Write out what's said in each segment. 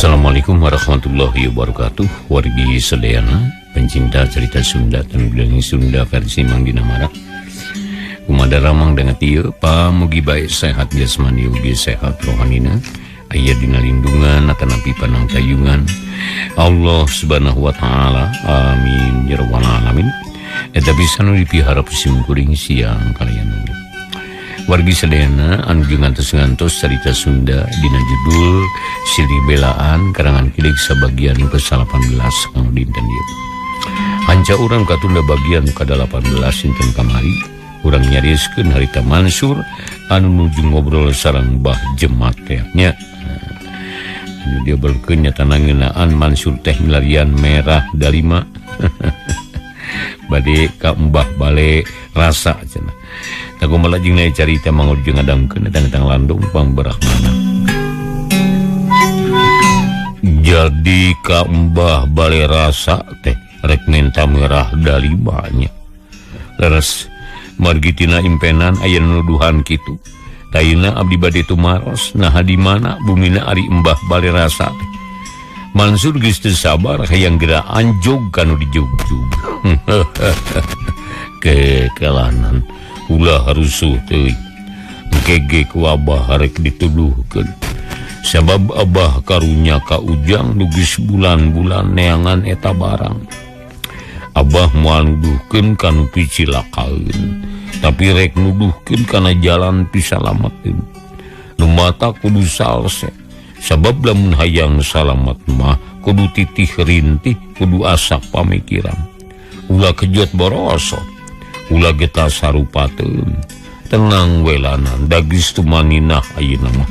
Assalamualaikum warahmatullahi wabarakatuh. Wargi sadayana pencinta cerita Sunda dan dongeng Sunda versi Mang Dina Marak. Kumaha ramang dengan ieu pamugi bae sehat jasmani ugi sehat rohanina. Aya dina lindungan atanapi panangtayungan Allah Subhanahu wa taala. Amin ya rabbal alamin. Eta bisa nu dipiharap simkuring siang kalian. Wargi sadayana anu ngantos-ngantos cerita Sunda dina judul Silih Belaan karangan Kilik sabagian ke-18 kang dinten ieu. Hanca urang katunda bagian ke-18 dinten kamari, urang nyarioskeun harita Mansur anu nuju ngobrol sareng Mbah Jemat teh nya. Anu diobrolkeun nyata ngeunaan Mansur teh milarian merah dalima. Bade ka Mbah Bale Rasa cenah. Takumaha jeung nae carita mangurjung ngadangkeun tentang landung pangberahmana. Jadi ka Mbah Bale Rasa teh rek minta merah dalima nya. Leres margi tina impenan aya nuduhan kitu. Tayuna abdi bade tumaros naha di mana bumina ari Mbah Bale Rasa teh. Mansur geus teu sabar hayang geura anjog kanu dijugjug. Kekalanan ulah rusuh teuing. Engke ku abah rek dituduhkeun. Sabab abah karunya ka Ujang nu geus bulan-bulan neangan eta barang. Abah moal nuduhkeun kanu picilakaeun, tapi rek nuduhkeun kana jalan pisalameteun. Nu mata kudu salse. Sabab lamun hayang salamet mah kudu titih rintih, kudu asak pamikiran. Ulah kejot borosot, ulah geta sarupateun. Tenang welanan, dagis tumaninah ayeuna mah.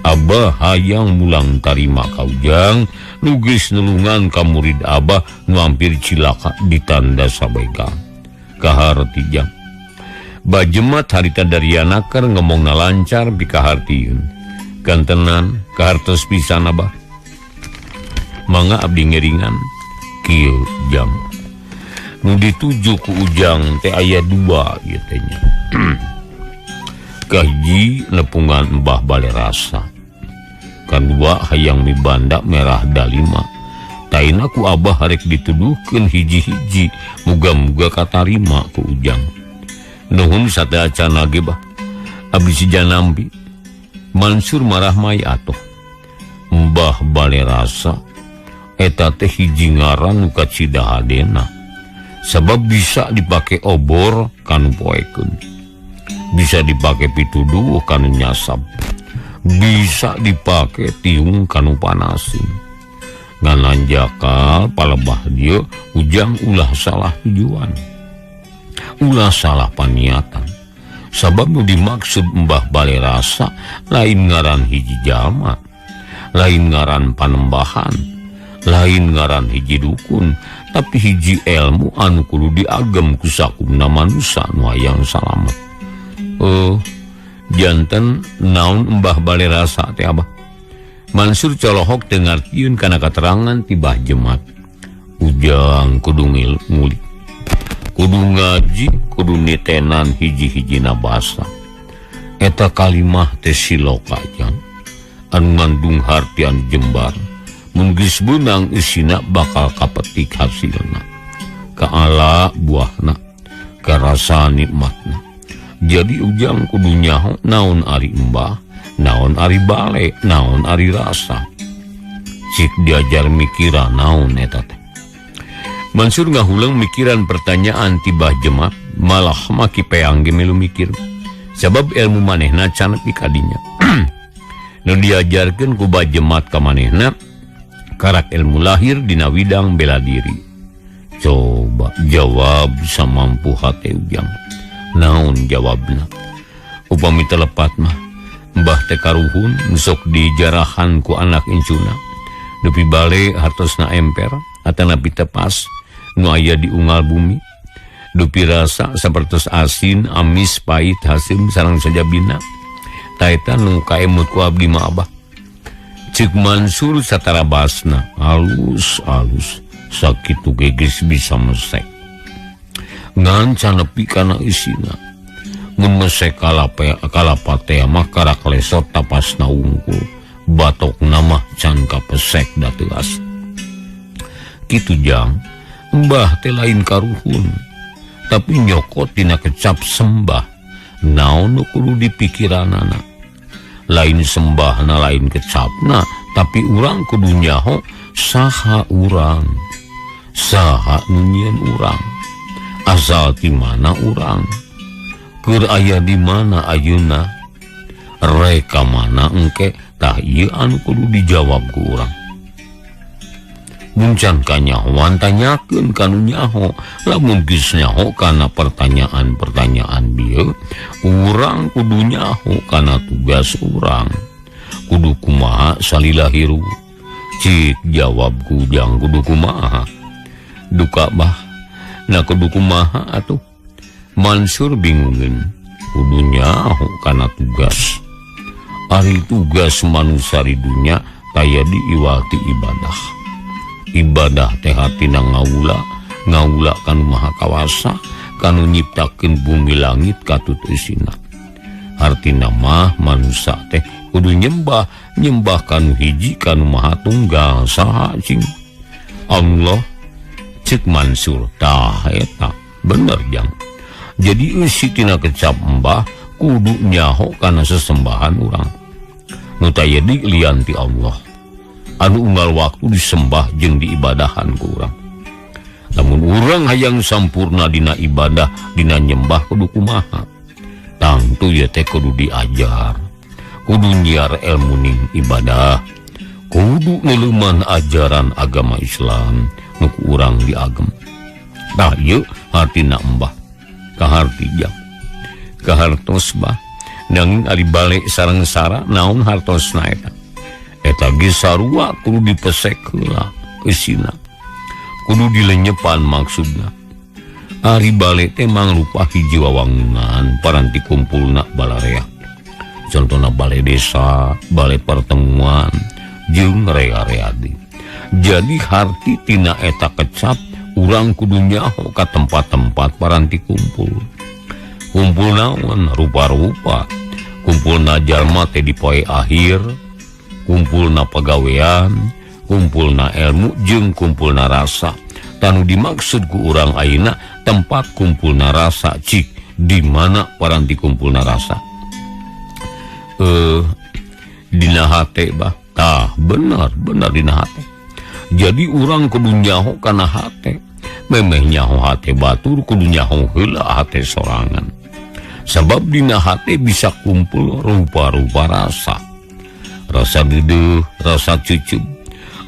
Abah hayang mulang tarima ka Ujang, nu geus nulungan ka murid abah nu hampir cilaka ditanda sabega. Kaharti jang. Bajemat harita Dariana keur ngomongna lancar pikahartieun. Gantenan kahartos pisan abah. Mangga abdi ngeringan kieu jang. Nu dituju ku Ujang teh aya dua ieu teh nya. Kahiji nepungan Mbah Bale Rasa. Kadua hayang mibanda merah dalima. Taina ku abah harek dituduhkeun hiji-hiji, muga-muga katarima ku Ujang. Nuhun sateuacan ge bah. Abdi sija nampi. Mansur marah mai atuh. Mbah Bale Rasa eta teh hiji ngaran nu kacidahadena. Sabab bisa dipake obor kanu poekeun. Bisa dipake pituduh kanu nyasab. Bisa dipake tiung kanu panasin. Ngan jakal palebah dieu Ujang ulah salah tujuan. Ulah salah paniatan. Sabab nu dimaksud Mbah Bale Rasa lain ngaran hiji jalma, lain ngaran panembahan, lain ngaran hiji dukun, tapi hiji ilmu anu kudu diagem ku sakumna manusa nu hayang salamet. Janten naon Mbah Bale Rasa teh abah? Mansur colohok teu ngartieun kana katerangan ti Mbah Jemat. Ujang kudu ngulik, kudu ngaji, kudu nitenan hiji-hijina basa. Eta kalimah teh siloka jang anu ngandung hartian jembar. Mun geus beunang isina bakal kapetik hasilna, kaala buahna, karasa nikmatna. Jadi Ujang kudu nyaho naon ari Mbah, naon ari bale, naon ari rasa. Cik diajar mikiran naon eta teh. Mansur ngahuleung mikiran pertanyaan ti Mbah Jemat, malah maki peang ge milu mikir. Sabab ilmu manehna can nepi ka dinya. Nu diajarkeun ku Mbah Jemat ka manehna karak ilmu lahir dina widang bela diri. Coba jawab samampu hate Ujang. Naon jawabna? Upami telepat mah Mbah teh karuhun sok dijarahan ku anak incuna. Nepi bale hartosna emper atanapi tepas nu aya di unggal bumi. Dupi rasa sapertos asin, amis, pahit, hasim sareng sajabina. Taeta nu kaemut ku abdi mah abah. Ceuk Mansur satara basna alus-alus sakitu ge geus bisa mesek. Ngan can nepi kana isina. Mun mesek kalapa teh mah karak lesot tapasna wungkul. Batok nama can kapesek da teuas. Kitu jang, Mbah teh lain karuhun, tapi nyokot tina kecap sembah. Naon nu kudu dipikiranana? Lain sembahna lain kecapna, tapi urang kudu nyaho saha urang, saha nu nyieun urang, asal ti mana urang, keur aya di mana ayeuna, rek ka mana engke, tah ieu anu kudu dijawab ku urang. Muncan kanyahoan tanyakeun ka nu nyaho, lamun geus nyaho kana pertanyaan-pertanyaan bieu, urang kudu nyaho kana tugas urang. Kudu kumaha salila hirup? Cik jawab ku jang kudu kumaha. Duka bah, na kudu kumaha atuh? Mansur bingungeun, kudu nyaho kana tugas. Ari tugas manusia di dunya kaya diiwati ibadah. Ibadah teh hatina ngawula, ngawula kanu maha kawasa, kanu nyiptakeun bumi langit katut eusina. Hartina mah manusia teh kudu nyembah, nyembah kanu hiji kanu maha tunggal saha cing? Allah. Cek Mansur, tah eta bener jang. Jadi eusi tina kecap embah kudu nyaho kana sesembahan urang. Nu taya di lian ti Allah. Anu unggal waktu disembah jeung diibadahan ku urang. Lamun urang hayang sampurna dina ibadah, dina nyembah kudu kumaha? Tangtu ieu teh kudu diajar. Kudu nyiar ilmu ning ibadah. Kudu nuleuman ajaran agama Islam nu ku urang diagem. Tah ieu hartina embah. Kaharti jang. Kahartos bah. Nanging ari balik sareng sara naon hartosna eta? Eta ge sarua kudu dipesek heula eusina. Kudu dilenyepan maksudna. Ari balik teh mangrupa hiji wawangunan paranti kumpulna balarea. Contona balai desa, balai pertemuan, jeung rea-rea deui. Jadi harti tina eta kecap urang kudu nyaho ka tempat-tempat paranti kumpul. Kumpul naon rupa-rupa. Kumpulna jalma teh di poe akhir, kumpulna pagawean, kumpulna ilmu jeung kumpulna rasa. Tanu dimaksud ku urang ayeuna tempat kumpulna rasa cik di mana paranti kumpulna rasa. Dina hate bah. Tah bener bener dina hate. Jadi urang kudu nyaho kana hate. Memeh nyaho hate batur kudu nyaho heula hate sorangan. Sabab dina hate bisa kumpul rupa-rupa rasa. Rasa dedeuh, rasa cucub,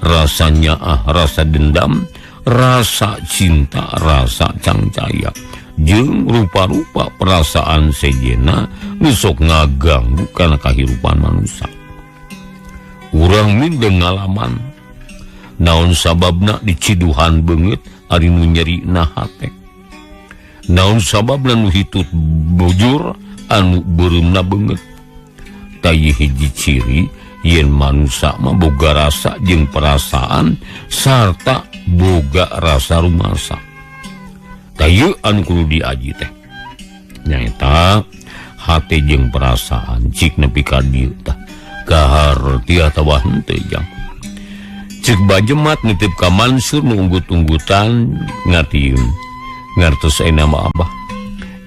rasa nyaah, rasa dendam, rasa cinta, rasa cangcaya. Jeung rupa-rupa perasaan sejenna nu sok ngaganggu kana kahirupan manusia. Urang mindeng ngalaman. Naon sababna diciduhan beungeut ari nu nyerina hate. Naon sababna nu hitut bujur anu beureumna beungeut. Tah hiji ciri yen manusia mah boga rasa jeung perasaan sarta boga rasa rumasa. Tah ieu anu kudu diaji teh. Nyaeta hate jeung perasaan cik nepi ka dieu tah. Kaharti atawa henteu jang. Cek bajemat nitip ka Mansur nu unggut-unggutan ngatiun. Ngartos ayeuna mah abah.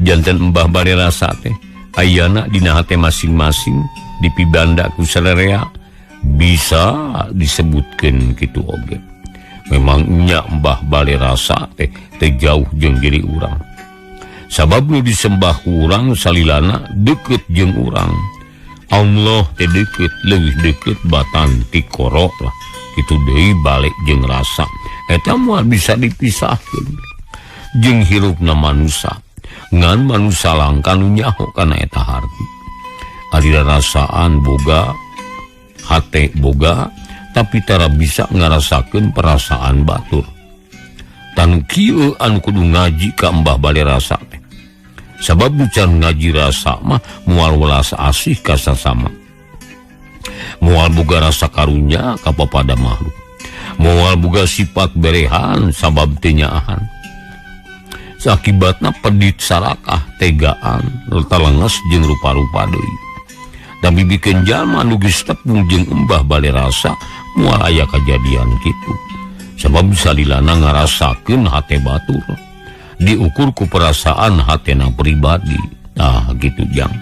Janten embah bari rasa teh ayana dina hate masing-masing dipibanda ku sararea bisa disebutkeun kitu oge. Memang nya embah bari rasa teh teu jauh jeung diri urang. Sabab nu disembah ku urang salilana deukeut jeung urang. Allah teh deukeut leuwih deukeut batan ti korok lah. Kitu deui balik jeung rasa. Eta moal bisa dipisahkeun jeung hirupna manusa. Ngan manusa langka nu nyaho kana eta harti. Ari rasaan boga, hate boga, tapi tara bisa ngarasakeun perasaan batur. Tanu kieu anu kudu ngaji ka embah bale rasa teh. Sabab bucan ngaji rasa mah moal welas asih ka sasama. Moal boga rasa karunya ka papada makhluk. Moal boga sifat berehan sabab teu nyaahan. Sakibatna pedit sarakah tegaan talenges jeung rupa-rupa deui. Tapi bikin jalma nu geus tepung jeung Embah Bale Rasa moal aya kajadian kitu. Sabab salilana ngarasakeun hate batur. Diukur ku perasaan hatena pribadi. Tah gitu jang.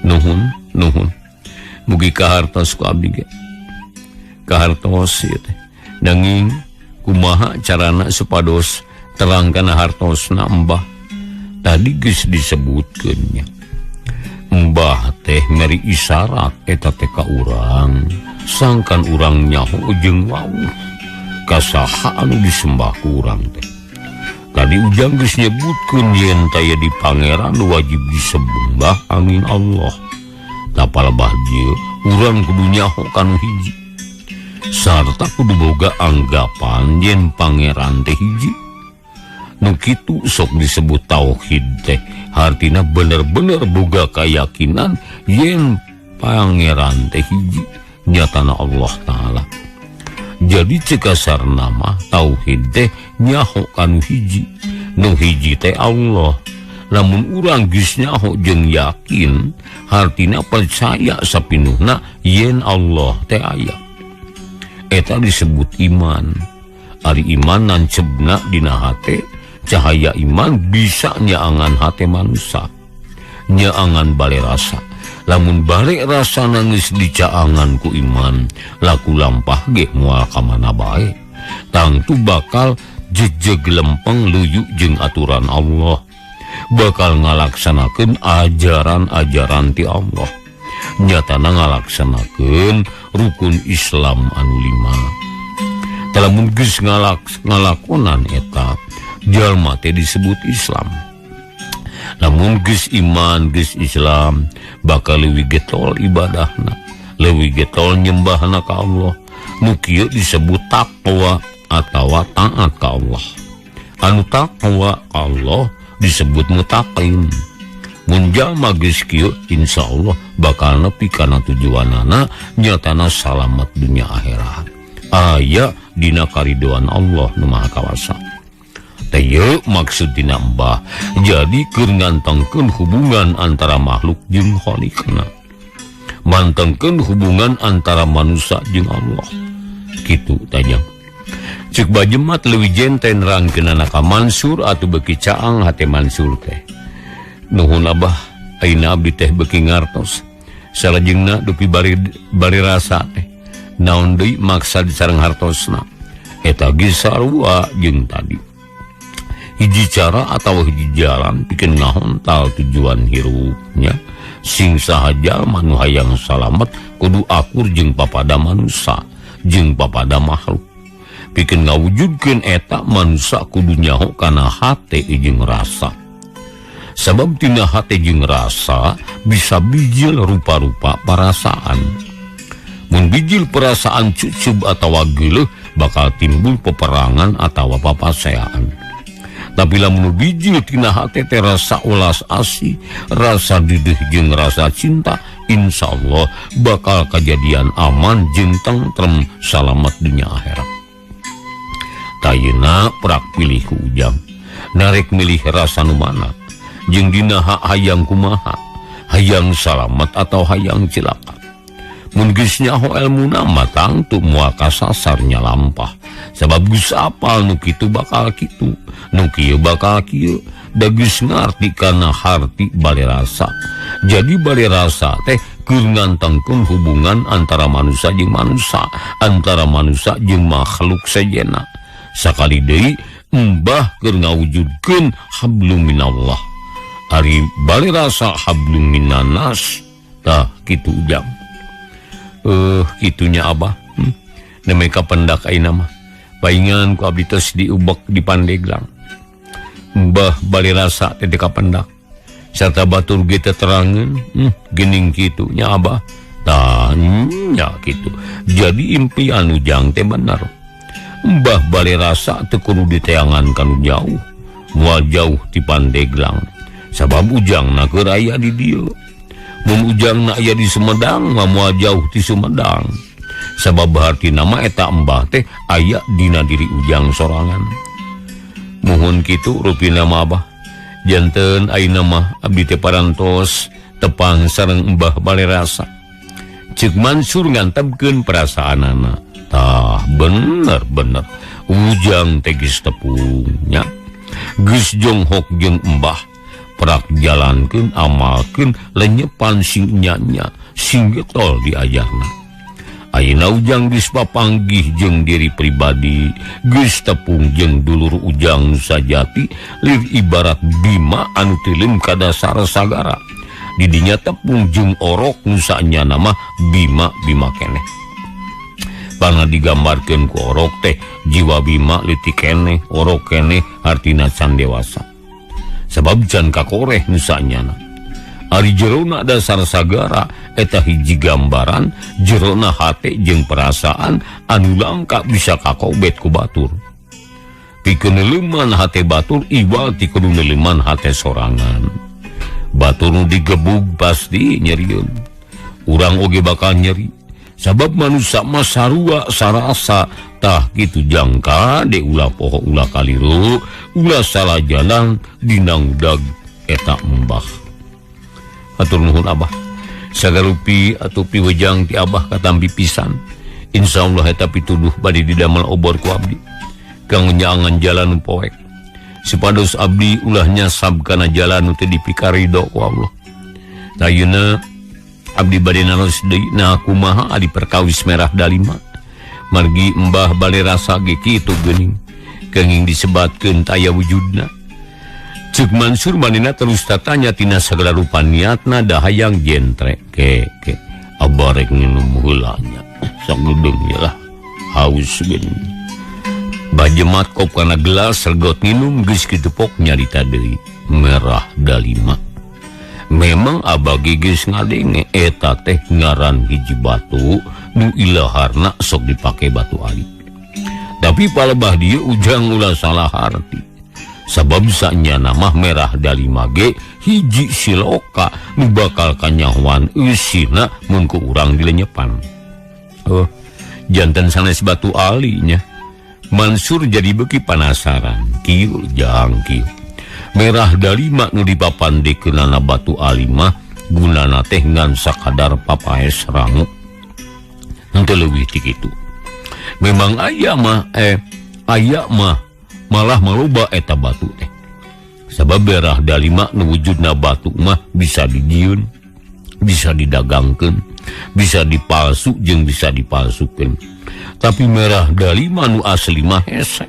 Nuhun, nuhun. Mugi kahartos ku abdi ge. Kahartos ieu teh. Nanging kumaha carana supados terang kana hartosna Embah? Tadi geus disebutkeun nya. Mbah teh meri isyarat eta teh ka urang, sangkan urang nyaho jeung wawuh kasaha anu disembah ku urang teh. Tadi Ujang geus nyebutkeun yen taya di pangeran wajib disembah angin Allah. Tapal bah dieu urang kudu nyaho kanu hiji. Sarta kudu boga anggapan yen pangeran teh hiji. Nu kitu sok disebut tauhid teh hartina bener-bener boga keyakinan yen pangeran teh hiji nyatana Allah Ta'ala. Jadi cekasarna mah tauhid teh nyaho kanu hiji, nu hiji teh Allah. Lamun urang geus nyaho jeung yakin hartina percaya sapinuhna yen Allah teh aya. Eta disebut iman. Ari iman nancebna dina hate. Cahaya iman bisa nyaangan hate manusia, nyaangan bale rasa. Lamun bale rasa nangis dicaangan ku iman, laku lampah ge moal ka mana bae. Tangtu bakal jejeg lempeng luyu jeung aturan Allah, bakal ngalaksanakeun ajaran-ajaran ti Allah. Nyatana ngalaksanakeun rukun Islam anu 5. Lamun geus ngalakonan eta jalma teh disebut Islam. Lamun geus iman geus Islam bakal leuwih getol ibadahna, leuwih getol nyembahna ka Allah. Nu kieu disebut takwa atawa taat ka Allah. Anu takwa ka Allah disebut mutaqin. Mun jalma geus kieu insyaallah bakal nepi kana tujuanana nyatana salamat dunya akhirat. Aya dina karidoan Allah nu Maha Kawasa. Teu maksud dina Mbah jadi keur ngantengkeun hubungan antara makhluk jeung Khaliqna, mantengkeun hubungan antara manusia jeung Allah. Kitu tajam. Cek Bajemat leuwih jenten rangkeunana ka Mansur atuh beuki caang hate Mansur teh. Nuhun Abah, ayeuna abdi teh beuki ngartos. Salajengna dupi bari rasa teh. Naon deui maksad sareng hartosna? Eta ge sarua jeung tadi. Hiji cara atau hiji jalan bikin ngahontal tujuan hirupnya. Sing sahaja manu hayang salamet kudu akur jeung papada manusa jeung papada makhluk. Bikin ngawujudkeun eta manusa kudu nyaho kana hate jeung rasa. Sabab tina hate jeung rasa bisa bijil rupa-rupa perasaan. Mun bijil perasaan cucub atawa geuleuh bakal timbul peperangan atawa papaseaan. Tapi lamun bijil tina hate teh rasa ulas asih, rasa didih jeung rasa cinta, insyaallah bakal kajadian aman jeung tentrem salamat dunya akhirat. Tayena prak pilih ku Ujang, narek milih rasa nu mana, jeung dina hak hayang kumaha, hayang salamat atau hayang cilaka. Mun geus nyaho elmuna mah tangtu moal kasasar nyalampah. Sabab geus apal nu kitu bakal kitu, nu kieu bakal kieu, da geus ngarti kana harti bale rasa. Jadi bale rasa teh keur ngantengkeun hubungan antara manusia jeung manusia, antara manusia jeung makhluk sejenna. Sakali deui Mbah keur ngawujudkeun hablum minallah. Ari bale rasa hablum minanas. Tah kitu Ujang. Kitunya Abah. Nemeka pendak ayeuna mah. Paingan ku abdi tos diubek di Pandeglang. Mbah bale rasa teh kapendak. Sarta batur ge teterangeun, geuning kitu nya Abah. Tah nya kitu. Jadi impian Ujang teh bener. Mbah bale rasa teu kudu diteangan kanu jauh. Moal jauh ti Pandeglang. Sabab Ujangna keur aya di dieu. Mun Ujangna aya di Sumedang mah moal jauh ti Sumedang. Sabab hartina mah eta Mbah teh aya dina diri Ujang sorangan. Muhun kitu rupina mah Abah. Janten ayeuna mah abdi teh parantos Tepang sareng Mbah Balerasa. Ceuk Mansur ngantepkeun perasaanana. Tah bener-bener Ujang teh geus tepung nya. Geus jonghok jeung Mbah prak jalankeun amalkeun lenyepan sing nya-nya sing getol diajarna. Ayeuna Ujang geus papanggih jeung diri pribadi, geus tepung jeung dulur Ujang sajati lir ibarat Bima anu tilem ka dasar sagara. Didinya tepung jeung orok nu saenyana mah Bima Bima keneh. Pangna digambarkeun ku orok teh jiwa Bima leutik keneh, orok keneh hartina can dewasa. Sabab can kakoreh nu saenyana. Ari jerona dasar sagara eta hiji gambaran jerona hate jeung perasaan anu langka bisa kakobet ku batur. Pikeun neuleman hate batur iwal ti kudu neuleman hate sorangan. Batur nu digebug pasti nyerieun. Urang oge bakal nyeri. Sabab manusia mah sarua sarasa tah kitu jangka de ulah poho ulah kaliru ulah salah jalan dinangdag eta embah. Atur nuhun Abah. Sagarupi atuh piwejang ti Abah katampi pisan. Insyaallah eta pituduh bade didamel obor ku abdi. Kang nyaangan jalan poek. Supados abdi ulah nyasab kana jalan nu teu dipikarido ku Allah. Ayeuna abdi bade naros deui nah kumaha adi perkawis merah dalima. Margi Mbah Balerasa ge kitu geuning. Kenging disebatkeun taya wujudna. Ceuk Mansur manina terus tatanya tina sagala rupa niatna da hayang jentre ke ke abah rek nginum heula nya sagedeung nya lah haus geuning. Bajemat kop kana gelas regot nginum geus kitu pok nyarita deui merah dalima. Memang abah geus ngadenge eta teh ngaran hiji batu nu ilaharna sok dipake batu ali. Tapi palebah dieu Ujang ulah salah harti. Sabab saenyana mah merah dalima ge hiji siloka nu bakal kanyahoan eusina mun ku urang dilenyepan. Oh, janten sanes batu ali nya. Mansur jadi beuki panasaran. Kieu jang kieu. Merah dalima nu dipapandekeunana batu ali mah gunana teh ngan sakadar papaes rangu. Henteu leuwih ti kitu. Memang aya mah aya mah malah maloba eta batu teh. Sabab merah dalima nu wujudna batu mah bisa dijieun, bisa didagangkeun, bisa dipalsu jeung bisa dipalsukeun. Tapi merah dalima nu asli mah hese.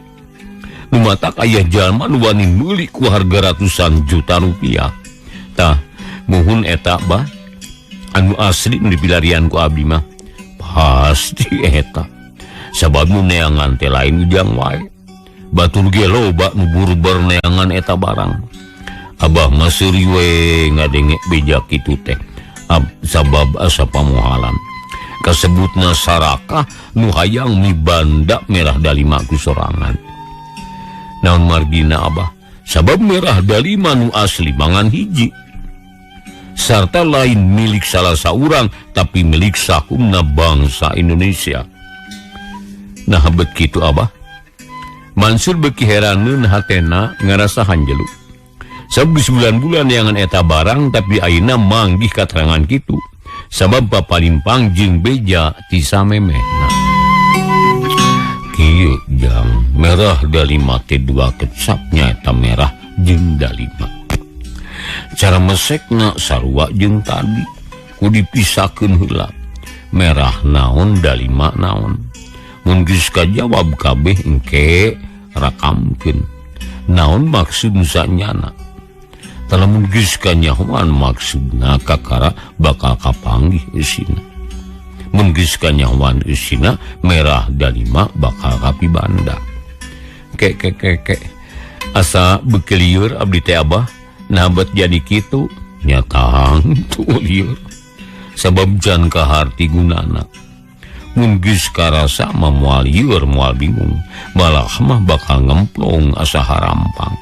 Nu matak aya jalma nu wani meuli ku harga ratusan juta rupiah. Tah, muhun eta bah anu asli nu dipilarian ku abdi mah pasti eta. Sabab nu neangan teh lain Ujang wae. Batur ge loba nu burber neangan eta barang. Abah mah seuri we ngadenge beja kitu teh. Sabab asa pamohalan. Kasebutna sarakah nu hayang mibanda merah dalima ku sorangan. Naon margina Abah? Sabab merah dalima nu asli mangan hiji. Sarta lain milik salah saurang tapi milik sakumna bangsa Indonesia. Nah bet kitu Abah. Mansur beuki heraneun hatena ngarasa hanjelu. Sabab geus bulan-bulan neangan eta barang tapi ayeuna manggih katerangan kitu. Sabab papalimpang jeung beja ti samemehna. Kieu jang merah dalima teh dua kecapnya eta merah jeung dalima. Cara mesekna sarua jeung tadi ku dipisahkeun heula. Merah naon dalima naon. Mun geus kajawab kabeh engke rakamkeun. Naon maksud sanyana? Lamun geus kanyahoan maksudna kakara bakal kapanggih eusina. Mun geus kanyahoan eusina merah dalima bakal kapibanda. Ke ke ke ke asa beuki lieur abdi teh Abah nah bet jadi kitu nya tangtu lieur. Sabab can kaharti gunana. Mun geus karasa mah moal lieur moal bingung, malah mah bakal ngemplong asa harampang.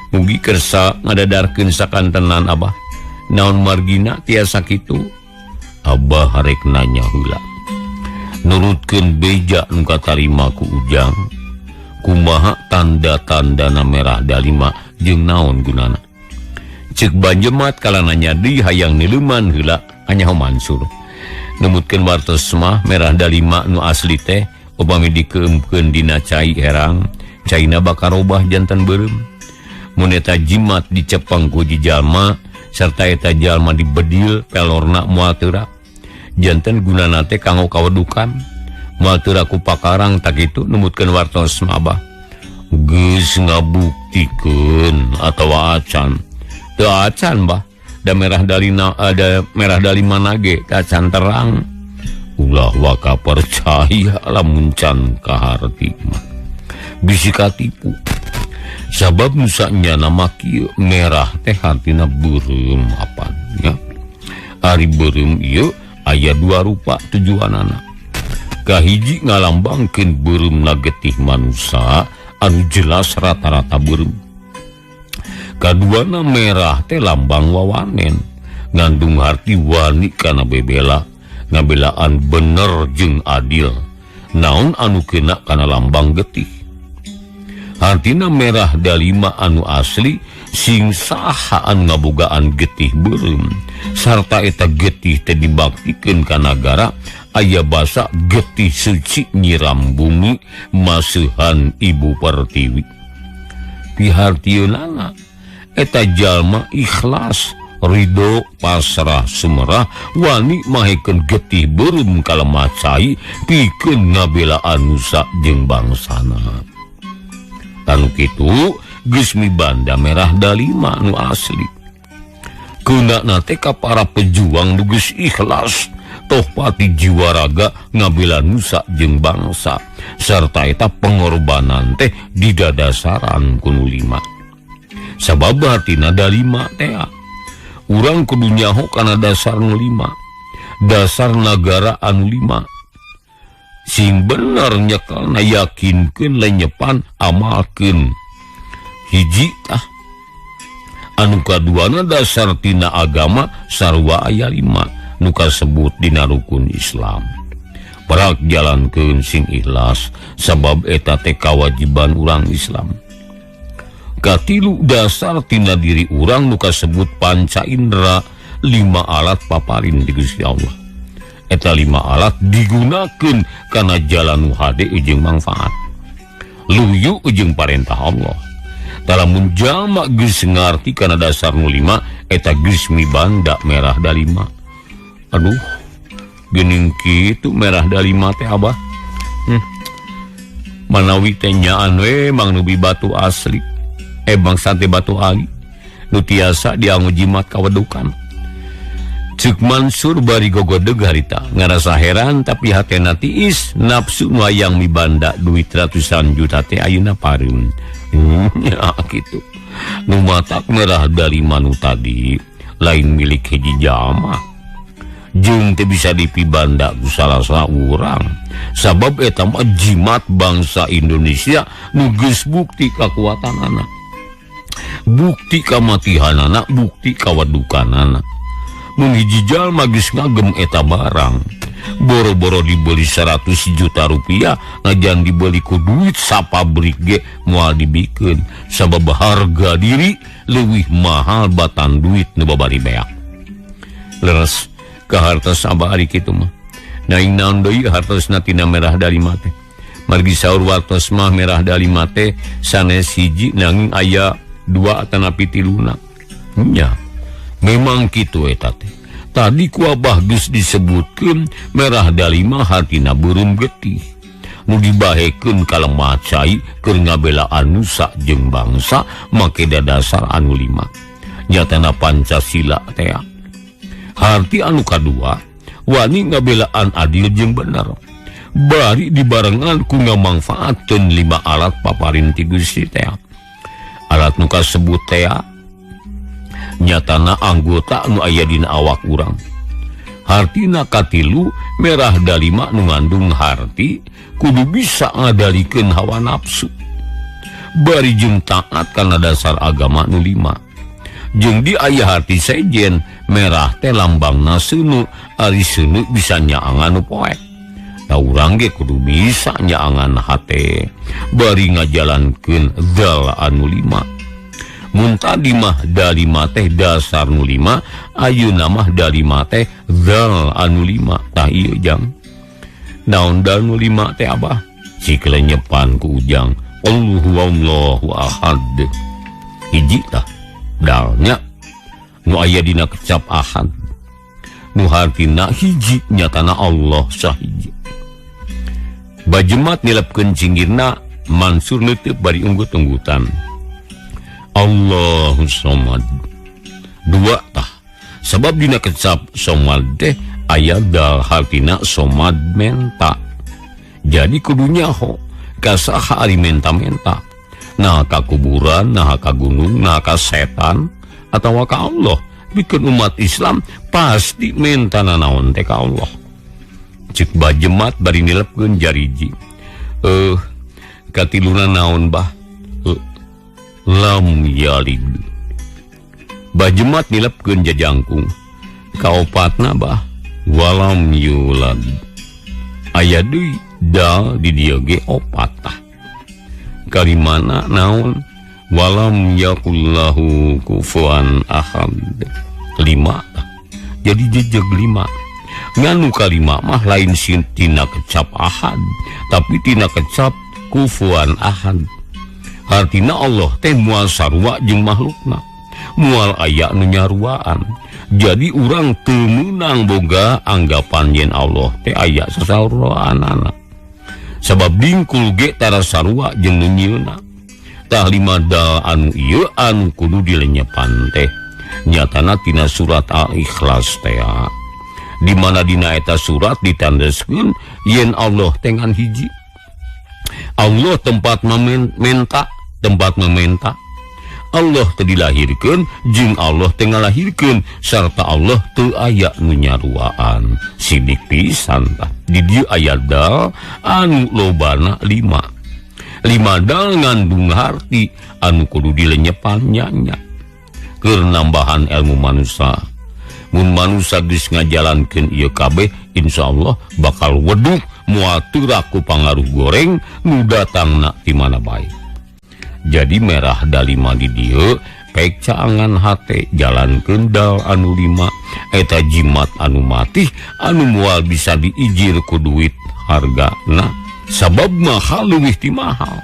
Mugi kersa ngadadarkeun sakantenan Abah. Naon margina tiasa kitu? Abah rek nanya heula. Nurutkeun beja nu katarima ku Ujang. Kumaha tanda-tandana merah dalima jeung naon gunana? Cek Banjemat kala nanya deui hayang nileuman heula anyaho Mansur. Numutkeun wartos mah merah dalima nu asli teh upami dikeumkeun dina cai herang, caina bakal robah jantan beureum. Mun eta jimat dicepeng ku jalma serta eta jalma dibedil pelorna moal teurak. Janten gunana teh kanggo kawedukan. Moal teurak ku pakarang tak kitu numutkeun wartos mah Abah. Geus ngabuktikeun atawa acan. Teu acan bah. Da merah dalina ada merah dalima nage acan terang. Ulah waka percaya lamun can kaharti mah. Bisi katipu. Sabab nusa nyana mah kieu merah teh hartina beureum apan nya. Ari beureum ieu aya dua rupa tujuanana. Kahiji ngalambangkeun beureumna getih manusa anu jelas rata-rata beureum. Kaduana merah teh lambang wawanen, ngandung harti wani kana bebela, ngabelaan bener jeung adil. Naon anu kena kana lambang getih. Hartina merah dalima anu asli sing saha anu ngabogaan getih beureum sarta eta getih teh dibaktikeun ka nagara aya basa getih suci nyiram bumi maseuhan Ibu Pertiwi. Pihartieunana eta jalma ikhlas ridho pasrah sumerah wani mahekeun getih beureum kalemah cai pikeun ngabelaan nusa jeung bangsana. Tanu kitu geus mibanda merah dalima nu asli. Keunana teh ka para pejuang nu geus ikhlas toh pati jiwa raga ngabela nusa jeung bangsa sarta eta pengorbanan teh didadasaran ku nu lima. Sabab hartina dalima teh urang kudu nyaho kana dasar nu lima, dasar nagara anu lima. Sing bener nyekelna yakinkeun lenyepan amalkeun. Hiji tah anu kaduana dasar tina agama sarua aya lima nu kasebut dina rukun Islam. Perak jalankeun sing ikhlas sabab eta teh kawajiban urang Islam. Katilu dasar tina diri urang nu kasebut panca indera lima alat paparin di Gusti Allah. Eta lima alat digunakeun kana jalan nu hade jeung manfaat. Luyu jeung parentah Allah. Lamun jalma geus ngarti kana dasar nu lima eta geus mibanda merah dalima. Aduh, geuning kitu merah dalima teh Abah. Manawi teh nyaan we mang nu batu asli. Bangsa teh batu ali nu tiasa dianggo jimat kawedukan. Cek Mansur bari gogodeg harita ngarasa heran tapi hatena tiis nafsu nu hayang mibanda duit ratusan juta teh ayeuna pareum. Ya kitu. Nu matak merah dalima nu tadi lain milik hiji jalma. Jeung teu bisa dipibanda ku salah saurang. Sabab eta mah jimat bangsa Indonesia nu geus bukti kakuatanana. Bukti kamatihanana, bukti kawadukanana. Mun hiji jalma geus ngagem eta barang, boro-boro dibeli 100 juta rupiah, najan dibeli ku duit sapabrik ge moal dibikeun, sabab harga diri leuwih mahal batan duit nu babari beak. Leres kahartos abah ari kitu mah. Naing naon deui hartosna tina merah dalima teh. Margi saur wartos mah merah dalima teh sanes hiji nanging aya dua atanapi tiluna. Nya. Memang kitu eta teh. Tadi ku Abah geus disebutkeun merah dalima hartina beureum getih. Nu dibahekeun ka lemah cai keur ngabelaan nusa jeung bangsa make dadasar anu lima. Nyatana Pancasila teh. Harti anu kadua wani ngabelaan adil jeung bener. Bari dibarengan ku ngamangfaatkeun lima alat paparin ti Gusti teh. Alat nu kasebut teh nyatana anggota nu aya dina awak urang. Hartina katilu merah dalima nu ngandung harti kudu bisa ngadalikeun hawa nafsu. Bari jeung taat kana dasar agama nu lima. Jeung di aya harti sejen merah teh lambangna seuneu, ari seuneu bisa nyaangan nu poek. Da urang ge kudu bisa nyaangan hate bari ngajalankeun zal anu lima. Mun tadi mah dalima teh dasar nu lima, ayeuna mah dalima teh zal anu lima. Tah ieu jang. Naon dal nu lima teh abah? Cik lenyepan ku Ujang. Allahu Allahu ahad. Hiji tah dalnya nu aya dina kecap ahad. Nu hartina hiji nyatana Allah sahiji. Bajemat nilepkeun cinggirna, Mansur leuteuk bari unggut-unggutan. Allahu somad. Dua tah. Sabab dina kecap somad teh aya dal hartina somad menta. Jadi kudu nyaho ka saha ari menta-menta. Nah ka kuburan, nah ka gunung, nah ka setan atawa ka Allah. Bikin umat Islam pasti menta nanaon teh ka Allah. Cek bajemat bari nilepkeun jariji. Katiluna naon bah? Lam yalid. Bajemat nilepkeun jajangkung. Kaopatna bah walam yulad. Aya deui dal di dieu ge opat tah. Kalimana naon? Walam yakullahu kufuwan ahad. Lima tah. Jadi jejeg lima. Nganu kalima mah lain tina kecap ahad, tapi tina kecap kufuwan ahad. Artina Allah teh moal sarua jeung makhlukna, moal aya nu nyaruaan. Jadi urang teu meunang boga anggapan yen Allah teh aya sasaruaanana. Sabab dingkul ge tara sarua jeung nu nyieunna. Tah lima dal anu ieu anu kudu dilenyepan teh nyatana tina surat Al-Ikhlas teh. Di mana dina eta surat ditandeskeun yen Allah teh ngan hiji. Allah tempat meminta, tempat meminta. Allah teu dilahirkeun jeung Allah teu ngalahirkeun sarta Allah teu aya nu nyaruaan. Sidik pisan tah. Di dieu aya dal anu lobana lima. Lima dal ngandung harti anu kudu dilenyepan nya-nya. Keur nambahan ilmu manusia. Mun manusia geus ngajalankeun ieu kabeh, insyaallah bakal weduk moal teurak ku pangaruh goreng nu datangna ti mana bae. Jadi merah dalima di dieu pek caangan hate jalankeun dal anu lima eta jimat anu matih anu moal bisa diijir ku duit hargana sabab mahal leuwih ti mahal.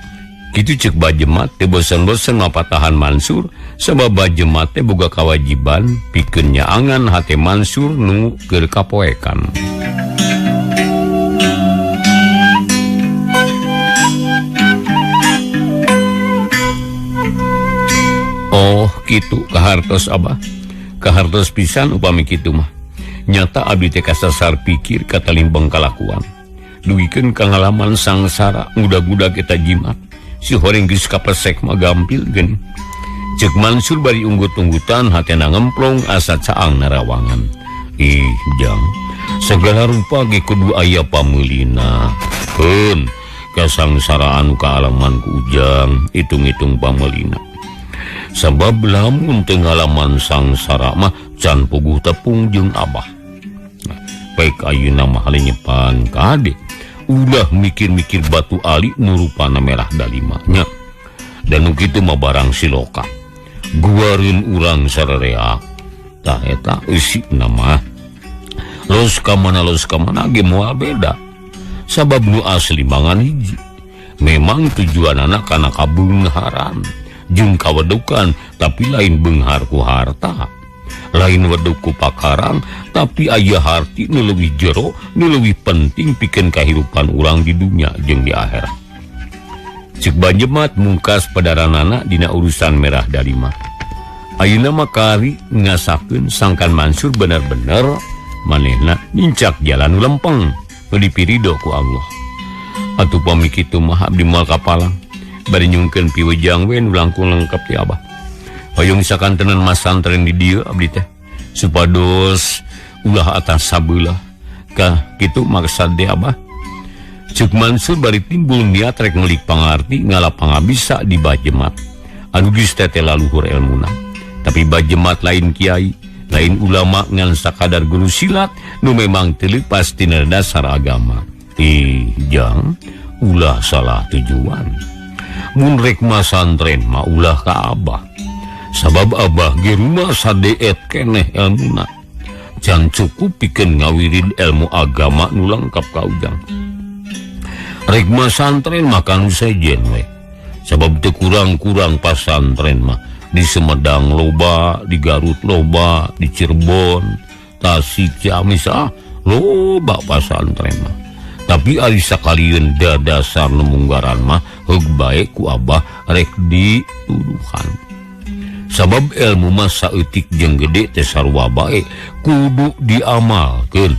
Kitu ceuk bajemat teh bosen-bosen mapatahan Mansur sabab bajemat teh boga kawajiban pikeun nyaangan hate Mansur nu keur kapoekan. Oh kitu kahartos abah, kahartos pisan upami kitu mah. Nyata abdi teh kasasar pikir katalimbang kalakuan. Dugikeun kangalaman sangsara ngudag-udag eta jimat. Si horeng geus kapesek mah gampil geuning. Ceuk Mansur bari unggut-unggutan hatena ngemplong asa caang narawangan. Ih jang, segala rupa ge kudu aya pameulina. Keun kasangsaraan kaalaman ku Ujang hitung-hitung pameulina. Sabab lamun teu ngalaman sangsara mah can puguh tepung jeung abah. Baik ayeuna mah halenyepan kade. Ulah mikir-mikir batu ali nu rupana merah dalimanya. Dan nu kitu mah barang siloka. Guareun urang sarerea. Tah eta eusina mah. Los ka mana ge moal beda. Sabab nu asli mangan hiji. Memang tujuanana kana kabeungharan jeung kawedukan, tapi lain beunghar ku harta, lain weduk ku pakarang, tapi aya harti nu leuwih jero, nu leuwih penting pikeun kahirupan urang di dunya jeung di akhirat. Ceuk Bajemat mungkas padaranana dina urusan merah dalima. Ayeuna mah kari ngasakeun sangkan Mansur bener-bener manehna nincak jalan lempeng nu dipirido ku Allah. Atuh pami kitu mah abdi moal kapalang. Bari nyungkeun piwejang we nu langkung lengkap ti abah. Hoyong sakantenan masantren di dieu abdi teh supados ulah atas sabelah kah kitu maksad teh abah. Ceuk Mansur bari timbul niat rek melik pangarti ngala pangabisa di Bajemat anu geus teh laluhur elmuna. Tapi Bajemat lain kiai, lain ulama ngan sakadar guru silat nu memang teu leupas tina dasar agama. Ih jang, ulah salah tujuan. Mun rek masantren mah ulah ka abah. Sabab abah ge rumasa deet keneh elmuna. Can cukup pikeun ngawirid ilmu agama nu lengkap ka ujang. Rek masantren mah kanu sejen we. Sabab teu kurang-kurang pasantren mah di Sumedang loba, di Garut loba, di Cirebon, Tasik, Ciamis loba pasantren mah. Tapi ari sakalieun dadasar nu munggaran mah heug bae ku abah rek dituduhan. Sabab ilmu mah saeutik jeung gede teh sarua bae kudu diamalkeun.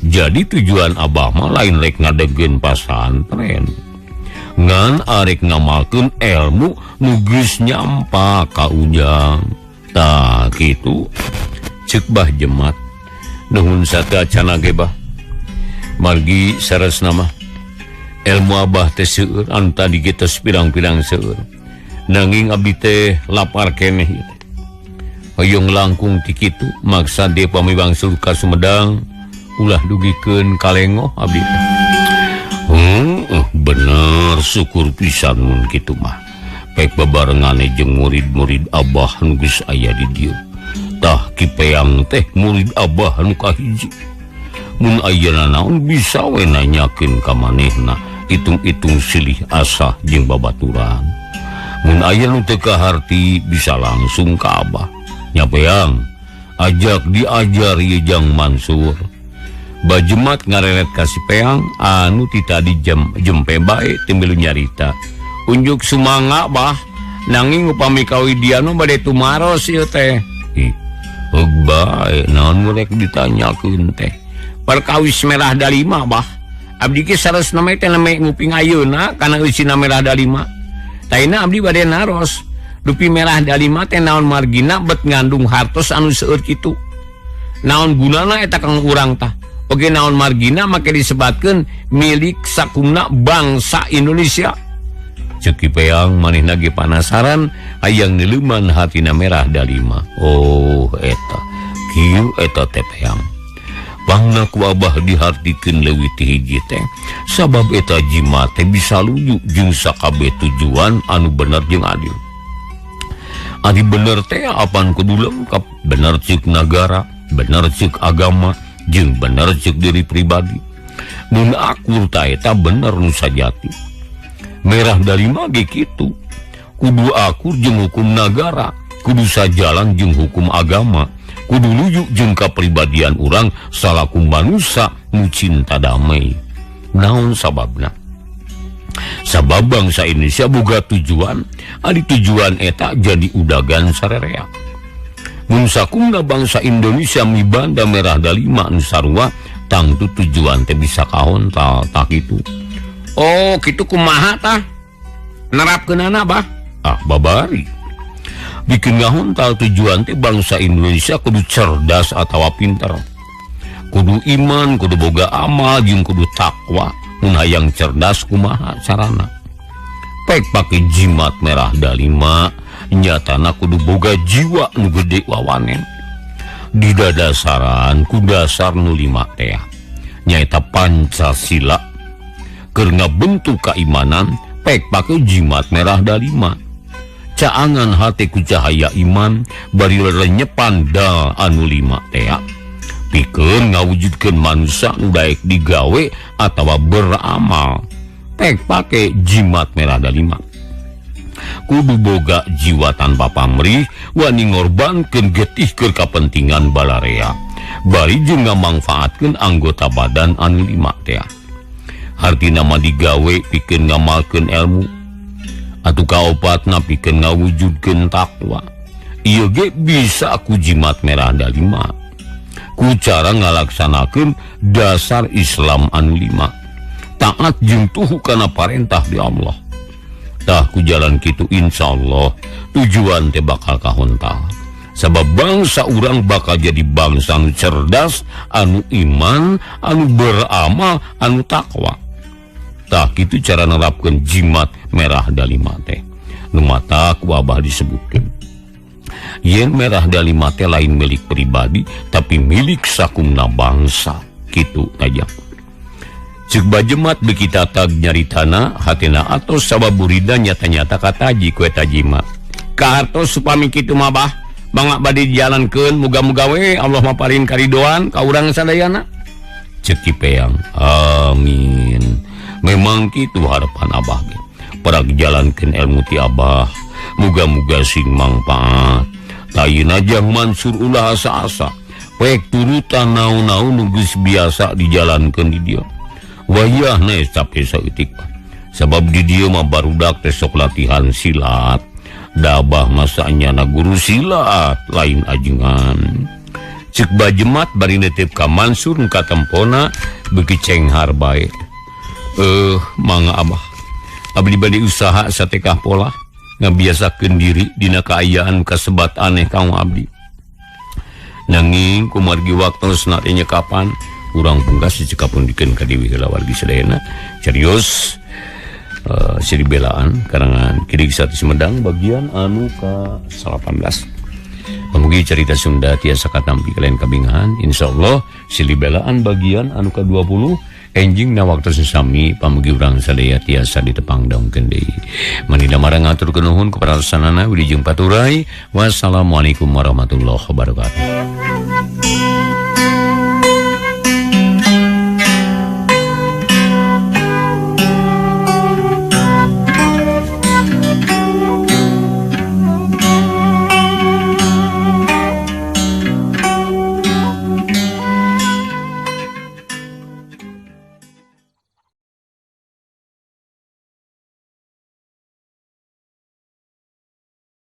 Jadi tujuan abah mah lain rek ngadegkeun pasantren. Ngan arek ngamalkeun ilmu nu geus nyampa ka ujang. Tah kitu ceuk Bah Jemat. Nuhun sateuacanna ge bah. Margi saresna mah ilmu abah teh seueur anu tadi ge tos pirang-pirang seueur. Nanging abdi teh lapar keneh ieu teh. Hoyong langkung ti kitu maksa de pami wangsul ka Sumedang ulah dugikeun kalengoh abdi teh. Bener syukur pisan mun kitu mah. Pek bebarengane jeung murid-murid abah nu geus aya di dieu. Tah Ki Peang teh murid abah nu kahiji. Mun ayeuna naon bisa we nanyakeun ka manehna itung-itung silih asah jeung babaturan. Mun aya nu teu kaharti bisa langsung ka abah. Nya Peang ajak diajar ieu Jang Mansur. Bajemat ngareret ka si Peang anu ti tadi jempe bae teu milu nyarita. Unjuk sumangga bah nanging upami kawidiano bade tumaros ieu teh. Ih, heug bae naon rek ditanyakeun teh. Perkawis merah dalima bah. Abdi ge saresna mah teh neme nguping ayeuna kana eusina merah dalima. Taina abdi bade naros. Dupi merah dalima teh naon margina bet ngandung hartos anu seueur kitu. Naon gunana eta kang urang tah? Oge naon margina make disebatkeun milik sakumna bangsa Indonesia. Ceuk Ki Peang manehna ge panasaran hayang nileuman hatina merah dalima. Oh eta kieu eta teh Peang. Pangna ku abah dihartikeun leuwih ti hiji teh sabab eta jimat teh bisa luju jeung sakabeh tujuan anu bener jeung adil. Ari bener teh apan kudu lengkap, bener ceuk nagara, bener ceuk agama, jeung bener ceuk diri pribadi. Mun akur ta eta bener nu sajati. Merah dalima ge kitu. Kudu akur jeung hukum nagara, kudu sajalan jeung hukum agama, kudu lujuk jeung kapribadian urang salaku manusa nu cinta damai. Naon sababna? Sabab bangsa Indonesia boga tujuan, ari tujuan eta jadi udagan sarerea. Mun sakumna bangsa Indonesia mibanda merah dalima nu sarua, tangtu tujuan teh bisa kahontal tah kitu. Oh, kitu kumaha tah? Nerapkeunana bah? Ah, babari. Bikin ngahontal tujuan teh bangsa Indonesia kudu cerdas atawa pinter. Kudu iman, kudu boga amal, jeung kudu takwa. Mun hayang cerdas kumaha carana? Pek pake jimat merah dalima, nyatana kudu boga jiwa nu gede wawanen. Di dadasaran ku dasar nu lima teh. Nyaeta Pancasila. Keur ngabentuk kaimanan, pek pake jimat merah dalima. Caangan hate ku cahaya iman bari renyepan dal anu lima teh. Pikeun ngawujudkeun manusia nu daek digawe atawa beramal. Pek pake jimat merah dalima. Kudu boga jiwa tanpa pamrih, wani ngorbankeun getih keur kapentingan balarea. Bari jeung ngamangfaatkeun anggota badan anu lima teh. Hartina mah digawe pikeun ngamalkeun ilmu. Atuh kaopatna pikeun ngawujudkeun takwa. Ieu ge bisa ku jimat merah dalima. Ku cara ngalaksanakeun dasar Islam anu lima. Taat jeung tuhu kana parentah di Allah. Tah ku jalan kitu insyaallah tujuan teh bakal kahontal. Sabab bangsa urang bakal jadi bangsa anu cerdas, anu iman, anu beramal, anu takwa. Tah kitu cara nerapkeun jimat merah dalima teh. Nu mata ku abah disebutkeun. Yen merah dalima teh lain milik pribadi tapi milik sakumna bangsa kitu aja. Ceuk Bajemat beuki tatag nyaritana hatina atos sabab burida nyata-nyata kataji ku eta jimat. Kahartos supami kitu mah bah. Mangga bade dijalankeun muga-muga we Allah maparin karidoan ka urang sadayana. Cek Ki Peang. Amin. Memang kitu harapan Abah ge. Parag jalankeun ilmu ti Abah. Muga-muga sing mangpaat. Ayeuna jang Mansur ulah asa-asa. Poek turutan naon-naon nu geus biasa dijalankeun di dieu. Wayahna capek saeutik. Sabab di dieu mah barudak teh sok latihan silat. Dabah masanya na guru silat lain ajengan. Cek Bajemat bari nitip ka Mansur nu katempona beuki cenghar bae. Mangga Abah. Abdi bade usaha satekah pola ngabiasakeun diri dina kaayaan kasebat aneh kang abdi. Nanging kumargi waktosna teh nyekapan urang pungkas dicekapun dikeun ka deui heula wargi sadayana. Serius seri belaan karangan Ki Dewi Sati Sumedang bagian anu ka-18. Pamugi cerita Sunda tiasa katampi kalian kabingahan. Insyaallah seri belaan bagian anu ka-20 enjing na waktu sesami pamugi urang sadaya tiasa ditepang daungkeun deui. Manida marang ngaturkeun nuhun kepada sanana wilujeng paturay. Wassalamualaikum warahmatullahi wabarakatuh.